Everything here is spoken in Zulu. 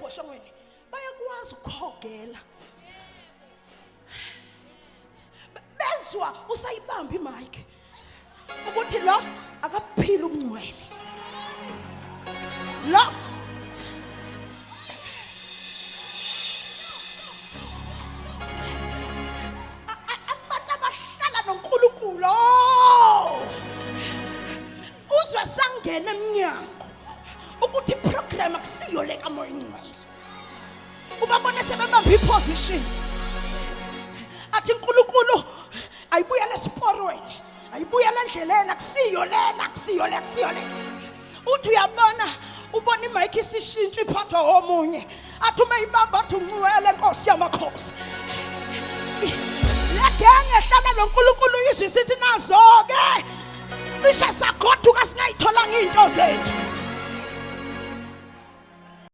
embhoshongweni bayakwazi ukukhogela. Bezwa usayibamba imic ukuthi lo akaphila ubungcwele lo. Abantu abahlala noNkulunkulu, oh! Uzwe sangena emnyango ukuthi iprogram akusiyo le kaMoya Ingcwele. Ubabone sebebamba iposition, athi uNkulunkulu ayibuyele esiporweni, ayibuyele endleleni, akusiyo lena, akusiyo le, akusiyo le. Uthi uyabona, ubona imayikhi isishintsha iphathwa omunye, athi uma ibamba athi uncwele Nkosi yamakhosi. Le genge ehlala noNkulunkulu izwi sithi nazo-ke cishe sagoduka singayitholanga iy'nto zethu.